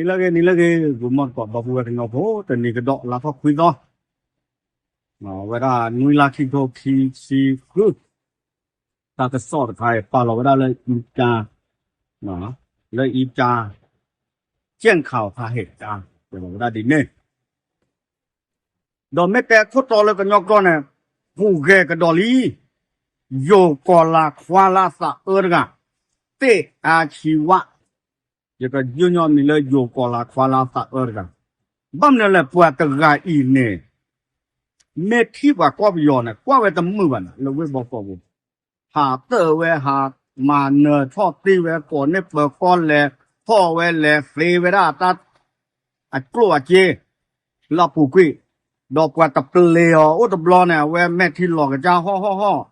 နံၤလၢအဂ့ၤ နံၤလၢအဂ့ၤ ဂီၤမီၢ်သကိး ဒီပုၢ်ဝဲၢ်ကညီဖိ တနံၤကဒီး လါထီၣ်ခွံသီ ဝဲဒၣ်နွံလါခံကထိခံဆံဃု တၢ်ကစီၣ်တခါအံၤ ပာ်လီၤဝဲဒၣ်လၢအံကၠါ လၢအံကၠါ ကၠဲၣ်ခးဖးဟဲၣ်ကၠါ တဲလီၤဝဲဒၣ်ဒ်န့ၣ် ဒီးမ့ၢ်တဲခိၣ်တီလၢကညီကျိာ်န့ၣ် ဟူးဂဲၤကဒီးလံ ယိၤကီၤလၤခွါလၢအသးအၢတဂၤ သ့ၣ်အါဆံဝၣ် ယကယုၢ်ညီမံၤလၢယိၤကီၤလၤခွါလၢအသးအၢတဂၤ ဘၣ်မနုၤလဲၣ် ပှၤတဂၤအံၤန့ၣ် မ့ၢ်ထံၣ်ပှၤကီၢ်ပယီၤန့ၣ် ကွၢ်ဝဲတမုာ်ဘၣ်န့ၣ် လၢဝ့ၢ်ဘီကီးပူၤ ဟးတၢၣ်ဝဲ ဟးမၤနၢၤထီၣ်တ့ၢ်ဝဲ ကိးန့ၢ်ပၢၤကီၢ်လဲၤထီၣ်ဝဲ လဲၤသ့ဝဲဒၣ်တၢ် အကျိၣ်အစ့ လၢအပူၤကွံာ် ဒီးပှၤတပျ့ၤအီၤအိၣ်တဘျီန့ၣ် အဝဲမဲာ်ထံလီၤကစၢ်ဟီၣ်ဟီၣ်ဟီၣ်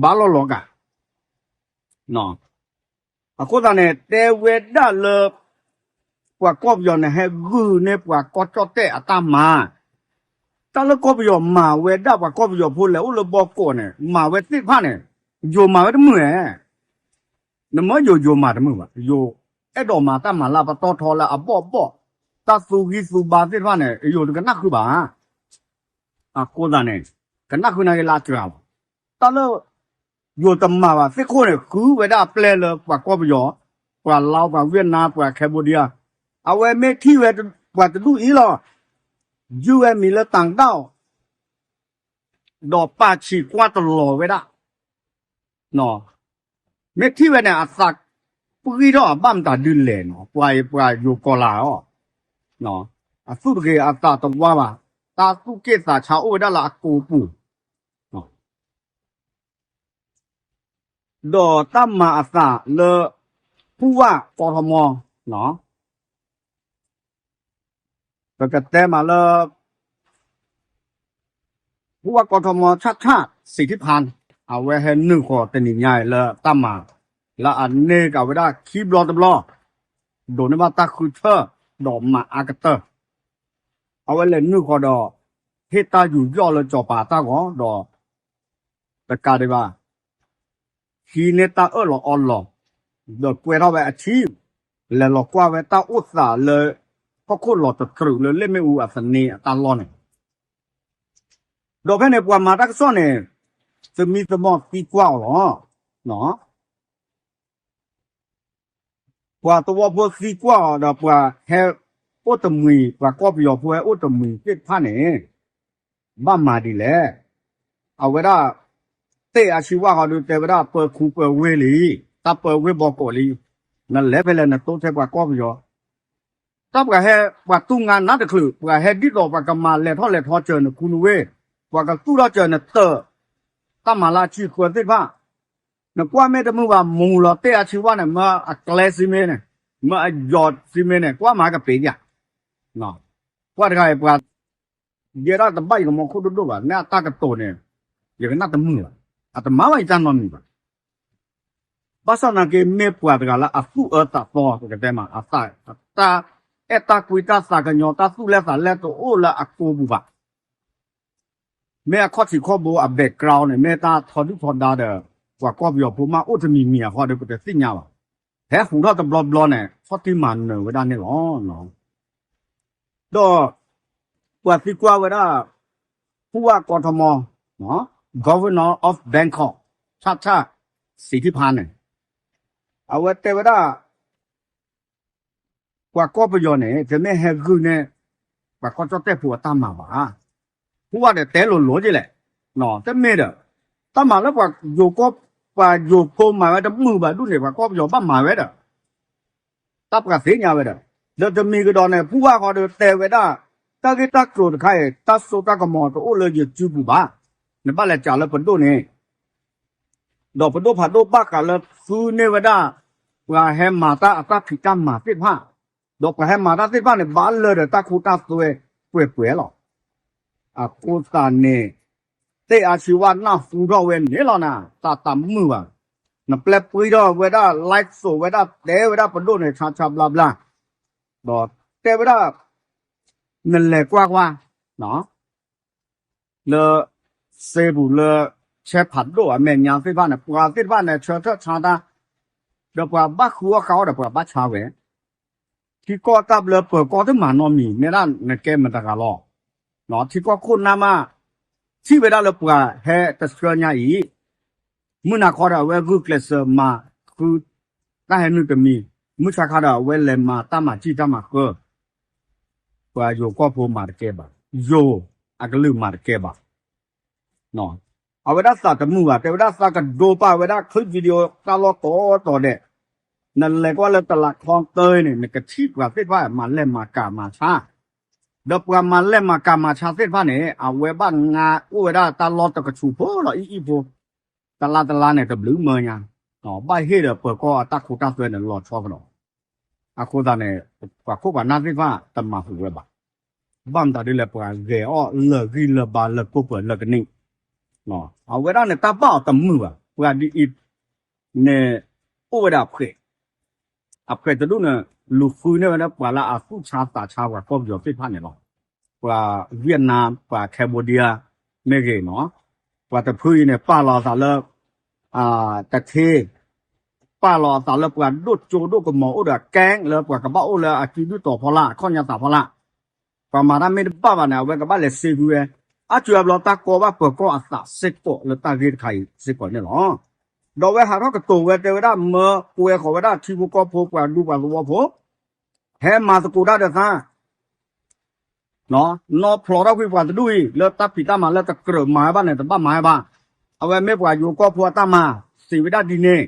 ဘၣ်လီၤလီၤကး အဃိသတးန့ၣ် တဲဝဲဒၣ်လၢ ပှၤကီၢ်ပယီၤန့ၣ် ဟဲဂုာ်န့ၢ်ပှၤကီၢ်ကၠီၣ်တဲၣ်အတၢ်မၤ တၢ်လၢကီၢ်ပယီၤမၤဝဲဒၣ် ပှၤကီၢ်ပယီၤဖိလဲၤအိၣ်လၢဘီကီးန့ၣ် မၤဝဲသ့ၣ်တဖၣ်န့ၣ် ယိၤမၤဝဲတမုာ်ဧါ နမ့ၢ်ယိၤယိၤမၤတမုာ်ဘၣ် ယိၤအဲၣ်ဒိးမၤတၢ်မၤလၢပတီၢ်ထီလၢအဘီၣ်ဘီၣ် တၢ်သူဂံၢ်သူဘါသ့ၣ်တဖၣ်န့ၣ် ယိၤတကနၣ်ဃုာ်ဘၣ် အဃိသတးန့ၣ် ကနၣ်ဃုာ်နာ်က့လၢအစှၤလီၤ တၢ်လၢ ယိၤတမၤဘၣ်သ့ၣ်ခိၣ်န့ၣ် ဃုဝဲဒၣ်အပျဲၢ်လၢပှၤကီၢ်ပယီၤ ပှၤလါ ပှၤဝ့ၢ်နါ ပှၤ Cambodia အဝဲမ့ၢ်ထံၣ်ဝဲပှၤတဒူၣ်အံၤလီၤ ယုၢ်ဝဲမံၤလၢတၢ်ကဒီး ဒီးပာ်ဆံးကွၢ်တလီၤဝဲဒၣ် မ့ၢ်ထံၣ်ဝဲန့ၣ် အသးပှံၢ်ထီၣ်အဘၣ်မတၤဒုလဲၣ်နီၤ ပှၤအံၤပှၤယိၤကီၤလၤအီၤ အသူၣ်တဂ့ၤအသးတဝါဘၣ် တၢ်သူၣ်က့ၣ်သးဆါအိၣ်ဝဲဒၣ်လၢအကိာ်ပူၤ ဒီးတၢ်မၤအသးလၢ ဖူဝၣ်ကီထီမီ ပကတဲမးလၢ ဖူဝၣ်ကီထီမီ ဆၣ်ဆၣ်စံးထံဖး အဝဲဟဲနုာ်ဃီၤတနံၤညါအံၤလၢတၢ်မၤ လၢအန့ၢ်က့ၤဝဲဒၣ်ခံဘျီတဘျီ ဒိးန့ၢ်ဘၣ်တၢ်ဃုထၢ ဒီးမၤအါကတၢၢ် အဝဲလဲၤနုာ်ဃီၤဒီး ဟ့ၣ်တၢ်ယူးယီၣ်လၢစီၤပၤတၢ်ဂီၤဒီး တကးဒံးဘၣ် ဟံးန့ၢ်တၢ်အၢၣ်လီၤအီလီၤ ဒီးကွဲထီၣ်ဝဲအထံ လဲၤလီၤကွၢ်ဝဲတၢ်အိၣ်သးလၢ ဟီၣ်ခိၣ်လီၤတတြူးလၢလ့ၣ်မ့ၣ်အူအသန့အတၢ်လီၢ်န့ၣ် ဒီးဖဲန့ၣ်ပှၤမၤတၢ်ကစီၣ်န့ၣ် သမံသမိးသံကွၢ်အီၤလီၤ. ပှၤသဝီဖိသံကွၢ်အီၤဒီးပှၤဟဲအိၣ်တမှံၤ ပှၤကီၢ်ပယီၤဖိဟဲအိၣ်တမှံၤသ့ၣ်တဖၣ်န့ၣ် ဘၣ်မၤဒ်လဲၣ်. အဝဲဒၣ် သ့ၣ်အါဆံဝၣ်ဃီဒုးတဲဝဲဒၣ်ပၢၤခူပၢၤဝ့ၢ်လံ, တၢ်ပၢၤဝ့ၢ်ဘီကိးလံ. နလဲၤဖဲလဲၣ်နတိထဲပှၤကီၢ်ပယီၤ တၢ်ပှၤဟဲ ပှၤတူၢ်ငါနးတချုး ပှၤဟဲဒ်သိးပှၤကမၤလဲၤထီၣ်လဲၤထီစၢၤနခူနဝ့ၢ်, ပှၤကသူၣ်ထီၣ်စၢၤနတၢး, တၢ်မၤလၢအစုဃၢသ့ၣ်တဖၣ်, နကွၢ်မ့ၢ်တမုာ်ဘၣ်မူၤလီၤသ့ၣ်အါဆံဝၣ်န့ၣ် မ့ၢ်အကျဲစံမ့ၢ်န့ၣ်, မ့ၢ်အယီၤစံမ့ၢ်န့ၣ် ကွၢ်မၤကပ့ၤယၤ ပှၤတဂၤအံၤပှၤ ယဲဒၣ်တဘၣ်ယကမီၤခိၣ်ဒိၣ်ဒိၣ်ဘၣ် မ့ၢ်အတၢ်ကတိၤန့ၣ် ယကနၣ်တမုာ်ဘၣ်, အတမၤဘၣ်ယတၢ်နီတမံၤဘၣ်. ဘၣ်ဆၣ်သနာ်က့ မ့ၢ်ပှၤတဂၤလၢအသူၣ်အၢသးသီ ပကတဲမး အသး တၢ်အဲၣ်တၢ်ကွံတၢ်သးကညီၤ တၢ်သူၣ်လဲၢ်သးလဲၢ်တအိၣ်လၢအကိာ်ပူၤဘၣ်. မ့ၢ်အခီၣ်ထံးခီၣ်ဘိအ background န့ၣ် မ့ၢ်တၢ်ထီဒုၣ်ထီဒါဒီး ပှၤကီၢ်ပယီၤဖိမးအိၣ်တမံၤမံၤအဃိဒီး ပတသ့ၣ်ညါဘၣ်. ဟဲဃုာ်ထီၣ်တဘျီဘျီန့ၣ် ခီၣ်ထံးမၤနၢၤဝဲဒၣ်န့ၣ်လီၤ. ဒီး ပှၤသံကွၢ်ဝဲဒၣ် ဖူဝၣ်ကီထီမီ Governor of Bangkok ဆၣ်ဆၣ်စံးထံဖးန့ၣ် အဝဲတဲဝဲဒၣ် ပှၤကီၢ်ပယီၤန့ၣ် တမ့ၢ်ဟဲဂုာ်န့ၢ် ပှၤကီၢ်ကၠီၣ်တဲၣ်ဖိအတၢ်မၤဘၣ်. ဖူဝၣ်ဒီးတဲလိၤလိၤက့လဲၣ်, တမ့ၢ်ဒီး တၢ်မၤလၢပှၤယိၤကီၢ် ပှၤယိၤဖိမၤဝဲတမုာ်ဘၣ်ဒူၣ်န့ၣ် ပှၤကီၢ်ပယီၤဘၣ်မၤဝဲဒီး တၢ်ပှၤသ့ၣ်ညါဝဲဒီး ဒီးတမံၤကဒီးန့ၣ် ဖူဝၣ်ဃီဒီးတဲဝဲဒၣ် တၢ်ဂ့ၢ်တၢ်ကျိၤတခါအံၤ တၢ်စိတၢ်ကမီၤတအိၣ်လၢယစုပူၤဘၣ်. နဘၣ်လဲၤစးလၢပဒိၣ်န့ၣ် ဒီးပဒိၣ်ဖးဒိၣ်ဘၣ်ဃးလၢသူန့ၢ်ဝဲဒၣ် ပှၤဟဲမၤတၢ်အတၢ်ဖံးတၢ်မၤသ့ၣ်တဖၣ်, ဒီးပှၤဟဲမၤတၢ်သ့ၣ်တဖၣ်န့ၣ် ဘၣ်လၢဒီးတၢ်ခိတၢ်သွဲပှဲၤပှဲၤလီၤ. အဃိသတးန့ၣ် သ့ၣ်အါဆံဝၣ်နၢ်ဟူထီၣ်ဝဲန့ၣ်လီၤနၤ သးတမုာ်ဘၣ်. နပျဲပှံထီၣ်ဝဲဒၣ် live show ဝဲဒၣ်တဲဝဲဒၣ်ပဒိၣ်န့ၣ် ဆါဆါဘျါဘျါ, ဒီးတဲဝဲဒၣ် နလဲၤကွၢ်ကွၢ် လၢ စ့ပူၤလၢ ဆဲဖးဒိၣ်အမဲာ်ညါသ့ၣ်တဖၣ်န့ၣ် ပှၤသ့ၣ်တဖၣ်န့ၣ် ဆၢထၢၣ်ဆါတၢ်, ဒီးပှၤဘၣ်ဃုအီၣ်ဃုအီဒီးပှၤဘၣ်ဆါဝဲ, ထံကီၢ်တၢ်ဘျၢပၢၤကီၢ်တမၤနီတမံၤ မ့ၢ်ဒၣ်နကဲမတၤတဂၤလီၤ. ထံကီၢ်ခိၣ်နၢ်မး ထံၣ်ဝဲဒၣ်လၢပှၤဟဲတဆှၢညါအံၤ မုၢ်နၤခီဒီး အဝဲဂုာ်ကျဲးစၢးမၤဃုတၢ်ဟဲနုာ်တမံၤ, မုၢ်ဆါခါဒီး အဝဲလဲၤမၤတၢ်မၤစံၣ်တၢ်မၤဃၢ, ပှၤယိၤကီၢ်ဖိမၤတကဲဘၣ်, ယိၤအကလုာ်မၤတကဲဘၣ်. အဝဲဒၣ်သးတမုာ်ဘၣ်, တဲဝဲဒၣ်သးကဒိပာ်ဝဲဒၣ် clip video တၢ်လီၢ်ကိးတီၤဒဲး, နလဲၤကွၢ်လၢတလးခီတၢ်အံၤန့ၣ် နကထံၣ်ပှၤသ့ၣ်တဖၣ်မၤလဲၢ်မၤကၤမၤဆါ, ဒီးပှၤမၤလဲၢ်မၤကၤမၤဆါသ့ၣ်တဖၣ်န့ၣ် အဝဲဘၣ်ငါအိၣ်ဝဲဒၣ်တၢ်လီၢ်တကဆူးဖိလီၤ အံၣ်အံၣ်ဖိ, တလါတလါန့ၣ် တဘျုးမၢညါ, ဘၣ်ဟ့ၣ်ဒီးပၢၤကီၢ်အတၢ်ခိတၢ်သွဲန့ၣ်လီၤဆီကဒီး, အဃိသတးန့ၣ် ပှၤခိၣ်ပှၤနၢ်သ့ၣ်တဖၣ်တမၤဟူးဝဲဘၣ်. ဘၣ်မတၤဒ်လဲၣ် ပှၤဂဲၤအီၣ်လၢာ်ဂံၢ်လၢာ်ဘါလၢာ်ကိၢ်ပှဲၤလၢာ်ကန့ၢ်, အဝဲဒၣ်န့ၣ် တၢ်ဘၣ်အီၤတမုာ်ဘၣ်, ပှၤဒ်အံၤန့ၣ် အိၣ်ဝဲဒၣ်အဖှဲး, အဖှဲးတဒူၣ်န့ၣ် လူၤဃုန့ၢ်ဝဲဒၣ်ပှၤလၢအသူၣ်ဆါသးဆါပှၤကီၢ်ပယီၤသ့ၣ်တဖၣ်န့ၣ်လီၤ. ပှၤ Vietnam ပှၤ Cambodia မ့ၢ်ဂ့ၤနီၤ, ပှၤတဖုအံၤန့ၣ် ပာ်လီၤအသးလၢ တထ့, ပာ်လီၤအသးလၢပှၤဒိၣ်ကၠိဒိၣ်ကမီၤအိၣ်ဒီး gang လၢပှၤကဘၣ်အိၣ်လၢအစုဒုၣ်တီၤဖီလာ် အခီၣ်ညါသးဖီလာ်, ပှၤမၤတၢ်မ့ၢ်တဘၣ်ဘၣ်န့ၣ် အဝဲကဘၣ်လဲၤစ့ကွံာ်ဝဲ, အါစှၤဘျီတၢ်ကီဘၣ်ပၢၤကီၢ်အသးစ့ၢ်ကီးလၢတၢ်ဂ့ၢ်တခါအံၤစ့ၢ်ကီးန့ၣ်လီၤ. ဒီးအဝဲဟးထီၣ်ကတိၤဝဲတဲဝဲဒၣ်မၢပှဲၤဃီၤဝဲဒၣ်ထံဖိကီၢ်ဖိပှၤဒူပှၤသဝီဖိ ဟဲမၤသကိးတၢ်ဒီးသး, နီၢ်ဖျိးထီၣ်ကွံာ်ပှၤတဒူၣ်အံၤ လၢတၢ်ဖံးတၢ်မၤလၢတကြၢးမၤဝဲဘၣ်န့ၣ် တဘၣ်မၤဝဲဘၣ်, အဝဲမ့ၢ်ပှၤယိၤကီၢ်ဖိအတၢ်မၤ စံးဝဲဒၣ်ဒ်န့ၣ်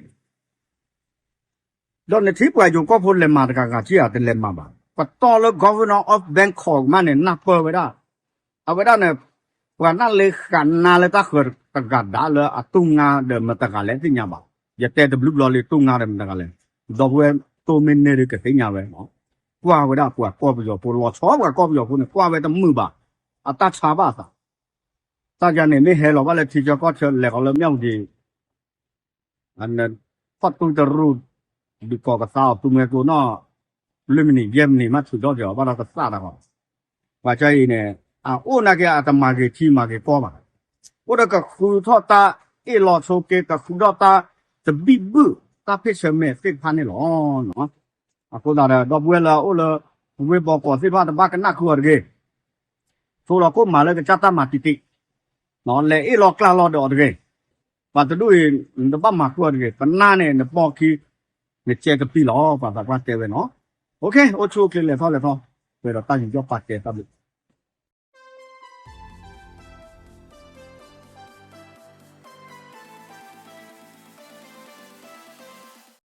ဒီးနထံၣ်ပှၤယိၤကီၢ်ဖိလဲၤမၤတဂၤဂၤက့ဧါ တလဲၤမၤဘၣ်. ပတီၢ်လၢ Governor of Bangkok မးန့ၣ် နၢ်ပၢၢ်ဝဲဒၣ်, အဝဲဒၣ်န့ၣ် ပှၤနၢ်လ့ဃာ်နါလၢတၢ်ဃၢၤတဂၤဒါလၢအတူၢ်ငါဒီးမတၤတဂၤလဲၣ်သ့ၣ်ညါဘၣ်. ယတဲတဘျုးဘျီလံ တူၢ်ငါဒီးမတၤတဂၤလဲၣ်. ဒီပုၢ်ဝဲၢ်တိၢ်မ့ၢ်န့ၢ်ဒီးကသ့ၣ်ညါဝဲ, ကွၢ်ဝဲဒၣ်ပှၤကီၢ်ပယီၤဖိ လီၤဆီပှၤကီၢ်ပယီၤဖိန့ၣ် ကွၢ်ဝဲတမုာ်ဘၣ်, အတၢ်ဆါဘၣ်အသး, တၢ်ယၤန့ၣ် မ့ၢ်ဟဲလီၤဘၣ်လၢထံဆၢကီၢ်ဆၢ လဲၤဃီၤလၢမၠၣ်ဝတံၤ ဖီၣ်တူတရူး, ဒုးကိးကသါအီၤ သူမှဲကျိနီၣ်, လွံၢ်မံးနံး ယဲၢ်မံးနံး မ့ၢ်ထုးထီၣ်က့ၤအီၤ ဘၣ်ဒီးကသၣ်တၢ်ဃီ, ပှၤကၢအံၤန့ၣ် အအိၣ်နာ်က့ၤအတမၤဂ့ၤထံမၤဂ့ၤကီၢ်ဘၣ်, အိၣ်ဒီးကဃုထီၣ်တၢ်အ့ၣ်လိာ်ဆိးက့ ကဃုထီၣ်တၢ်တဘံၣ်ဘုၣ် တၢ်ဖ့ၣ်ဆၢမဲာ်သ့ၣ်တဖၣ်န့ၣ်လီၤ. အဃိသတးဒီး ဒီပုၢ်ဝဲၢ်လၢအအိၣ်လၢ ဝ့ၢ်ဘီကီးသ့ၣ်တဖၣ် တဘၣ်ကနၣ်ဃုာ်အီၤတဂ့ၤ, ဆိလီၤခိၣ်မၤလၢကစၢ်တၢ်မၤတံာ်တံာ်, လဲၤအ့ၣ်လိာ်ကျါလိာ်ဒီးအီၤတဂ့ၤ, ပှၤတဒူၣ်အံၤ နတဘၣ်မၤဃုာ်အီၤတဂ့ၤ, ပနၢ်န့ၣ် နပိာ်ခံ နကဲကပံာ်လီၤ ပှၤသးပှၢ်တဲဝဲနီၤ. အိၣ်ဆူၣ်အိၣ်ချ့ လဲၤထီၣ်လဲၤထီၣ်, ပှဲၤဒီးတၢ်ယူးယီၣ်ပာ်ကဲတၢ်ဘျုး